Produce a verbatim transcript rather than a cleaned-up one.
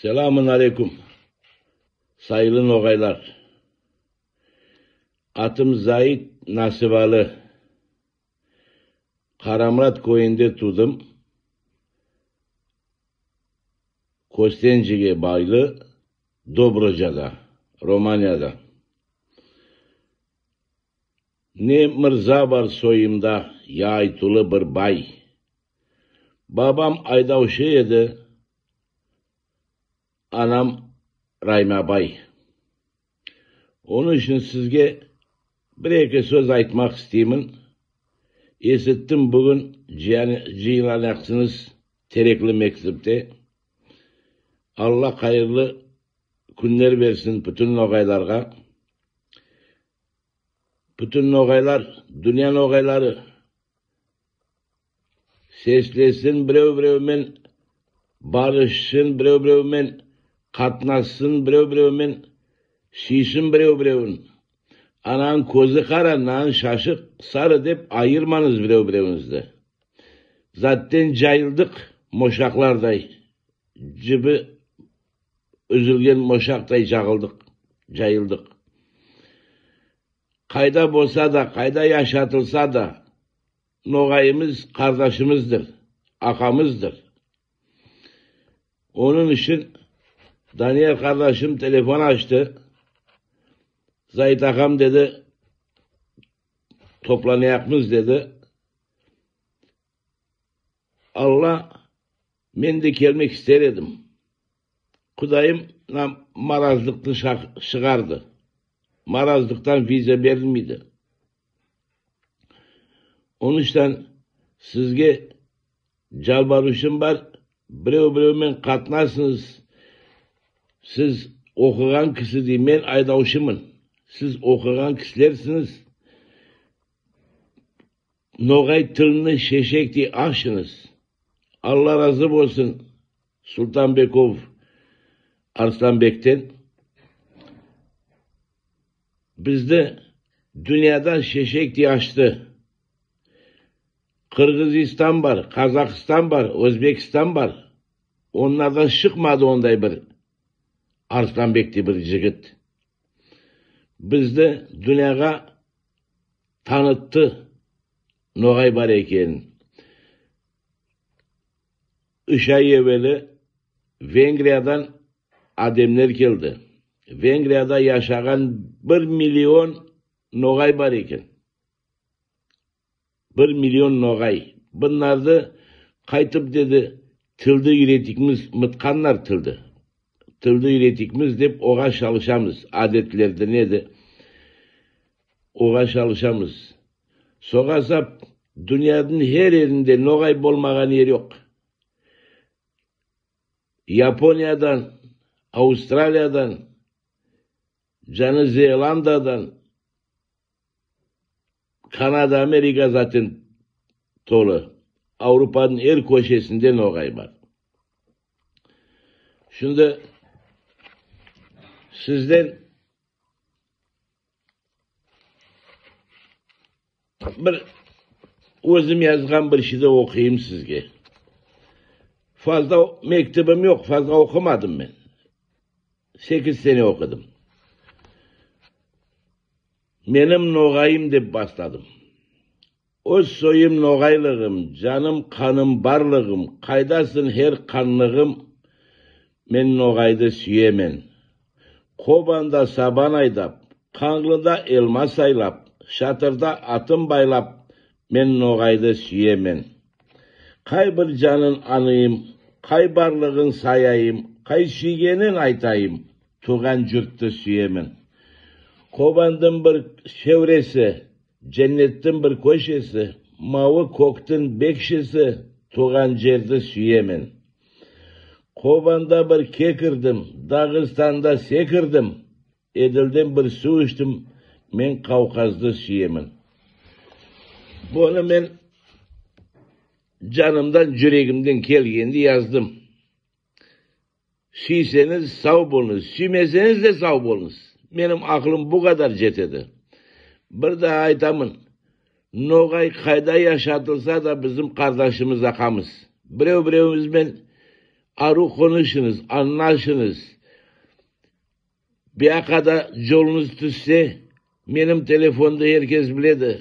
Селамун алейкум, сайылы ногайлар. Атым Заид Насыбалы. Карамурат койинде туудым. Костенжиге байлы, Добружада, Романияда. Не мырза бар сойымда, яйтулы бир бай. Бабам айдавшы эди, анам Раймабай. Онынъ уьшин сизге бир-эки соьз айтпага истеймен. Эситтим, буьгуьн жыйын-, жыйналаяктынъыз Терекли мектепте. Алла кайырлы куьнлер берсин буьтин ногайларга. Буьтин ногайлар, дуния ногайлары сеслессин бирев-бирев мен, барыссын бирев-бирев мен, катнассын бирев-бирев мен, суьйсин бирев-биревин. Ананынъ коьзи кара, мынанынъ шашы сары деп айырманъыз бирев-биревинъизди. Заттен жайылдык мошаклардай, жиби уьзилген мошактай жагылдык, жайылдык. Кайда болса да, кайда яшатылса да, ногайымыз кардашымыздыр, акамыздыр. Онынъ уьшин Данияр кардашым телефон ашты. Заид акам, деди, топланаякпыз, деди. Алла, мен де келмек истер эдим. Кудайым мына маразлыкты шак-, шыгарды. Маразлыктан виза берилмейди. Онынъ уьшин сизге жалбарувым бар, бирев-бирев мен катнасынъыз. Сиз окыган киси дей, мен айдавшыман. Сиз окыган кисилерсинъиз. Ногай тилини шешектей ашынъыз. Алла разы болсын Султанбеков Арсланбектен. Бизди дуныяда шешектей ашты. Кыргызстан бар, Казахстан бар, Оьзбекстан бар. Онлардан шыкмады ондай бир Арсланбектей бир йигит. Бизди дуныяга танытты ногай бар экенин. Уьш ай эвели Венгриядан аьдемлер келди. Венгрияда яшаган бир миллион ногай бар экен. Бир миллион ногай. Бунларды кайтип, деди, тилди уьйретейикпиз, мытканлар тилди. Тилди уьйретейикпиз деп ога шалысамыз. Аьдетлерди, неди, ога шалысамыз. Сога сап дуныядынъ хер еринде ногай болмаган ер йок. Япониядан, Австралиядан, Яни Зеландиядан, Канада, Америка затен толы. Авропадынъ хер коьшесинде ногай бар. Шимди сизден бир оьзим язган бир шиърди окыйым сизге. Фазла мектебим йок, фазла окымадым мен. Сегиз сене окыдым. Меним ногайым деп басладым. Оьз сойым ногайлыгым, жаным, каным, барлыгым, кайдасынъ, хер канлыгым, мен ногайды суьемен. Кобанда сабан айдап, Канълыда элма сайлап, Шатырда атын байлап, мен ногайды суьемен. Кай бир жанын анъайым, кай барлыгын саяйым, кай суьйгенин айтайым, тувган юртты суьемен. Кобандынъ бир шевреси, женнеттинъ бир коьшеси, мавы коьктинъ бекшеси, тувган ерди суьемен. Кобанда бир кекирдим, Дагыстанда секирдим, Эдилден бир сув иштим, мен Кавказды суьемен. Буны мен жанымдан, юрегимнен келгенди яздым. Суьйсенъиз, сав болынъыз, суьймесенъиз де сав болынъыз. Меним акылым бу кадар етеди. Бир де айтаман, ногай кайда яшатылса да, бизим кардашымыз, акамыз. Бирев-биревимиз бен аьруьв конышынъыз, анълашынъыз. Бу яка да йолынъыз туьссе, меним телефонды геркес биледи.